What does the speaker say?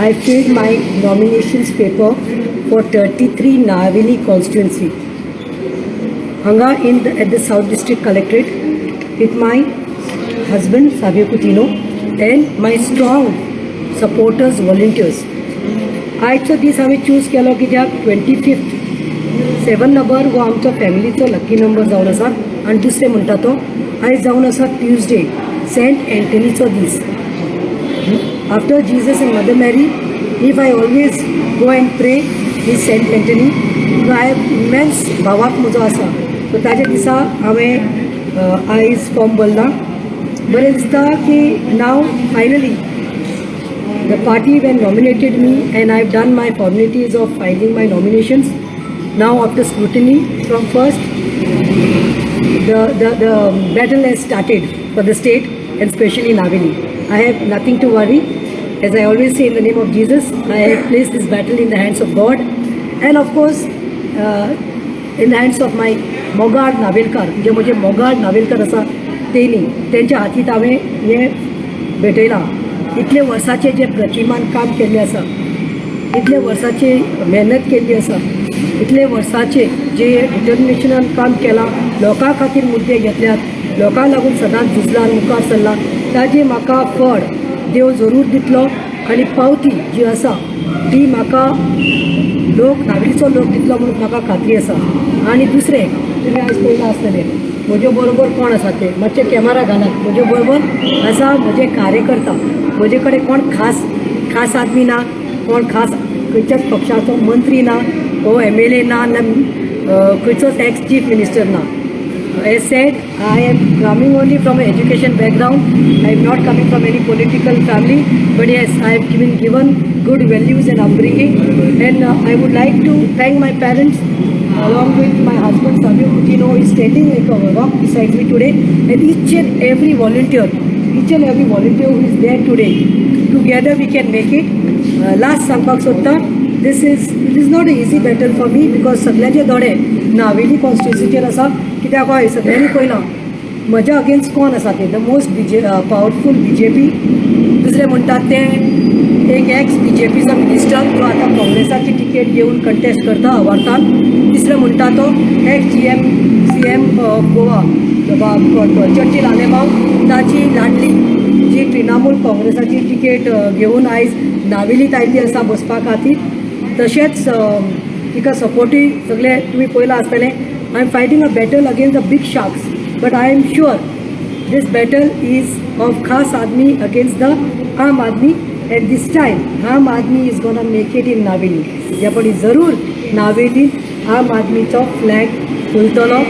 I filled my nominations paper for 33 Navelim constituency. हांगा in the at the South District Collectorate with my husband Savio Coutinho and my strong supporters, volunteers. आयचो दीस हांवें choose केलो कित्याक 25th 7 number हो आमचो फॅमिलीचो lucky number जावन आसा आनी दुसरें म्हणटा तो आयज जावन आसा ट्युजडे, सेंट एंटनीचो दीस. After Jesus and Mother Mary, if I always go and pray is Saint Anthony. I have immense भावार्थ म्हजो आसा, सो ताज्या दिसा हांवें आयज फॉर्म भरला. बरें दिसता की now finally the party when nominated me and I've done my formalities of filing my nominations. Now after scrutiny from first, the battle has started for the state and especially Navelim. I have nothing to worry. As I always say, in the name of Jesus, I have placed this battle in the hands of God and of course in the hands of my मोगाळ नावेलकार. जे म्हजे मोगाळ नावेलकार आसा, तेणी तेंच्या हातींत हांवें हें भेटयलां. इतले वर्साचें जें प्रतिमान काम केल्लें आसा, इतले वर्साची मेहनत केल्ली आसा, इतले वर्साचे जे डिटर्मिनेशनान काम केलां, लोकां खातीर मुद्दे घेतल्यात, लोकांक लागून सदांच झुजलां, मुखार सरलां, ताजें म्हाका फळ देव जरूर दितलो आनी पावती जी आसा ती म्हाका लोक, नावेलीचो लोक दितलो म्हणून म्हाका खात्री आसा. आनी दुसरें, तुमी आयज पळयलां आसतलें म्हजे बरोबर कोण आसा ते. मातशे कॅमेरा घालात. म्हजे बरोबर आसा म्हजे कार्यकर्ता. म्हजे कडेन कोण खास खास आदमी ना, कोण खास खंयच्याच पक्षाचो मंत्री ना, हो एमएलए ना, ना खंयचोच एक्स चीफ मिनिस्टर ना. As said, I am coming only from an education background. I am not coming from any political family, but yes, I have been given good values and upbringing. And I would like to thank my parents along with my husband Savio Coutinho is standing like a rock beside me today. And each and every volunteer, each and every volunteer who is there today, together we can make it. Last सांगपाक सोदता, this is it is not a easy battle for me because सगळ्यांचे दोळे नावेली कॉन्स्टिट्युन्सीचेर आसा. कित्याक हय, सगळ्यांनी पळयलां म्हज्या अगेन्स्ट कोण आसा ते, the most BJ powerful BJP. दुसरें म्हणटात ते एक एक्स बीजेपीचो मिनिस्टर जो आतां काँग्रेसाची तिकेट घेवन कंटेस्ट करता आवार्तान. तिसरें म्हणटा तो x G M C M Goa कोण तो चर्चिल आलेमाव, ताची लाडली जी तृणमूल काँग्रेसाची तिकेट घेवन आयज नावेलीत आयिल्ली आसा बसपा खातीर. तशेंच तिका सपोर्टूय सगळे तुमी पळयलां आसतलें. I am fighting a battle against the big sharks, but I am sure this battle is of खास आदमी against the आम आदमी and this time आम Aadmi is gonna make it in Navelim. ह्या फावटी जरूर नावेलीत आम आदमीचो फ्लॅग फुलतलो.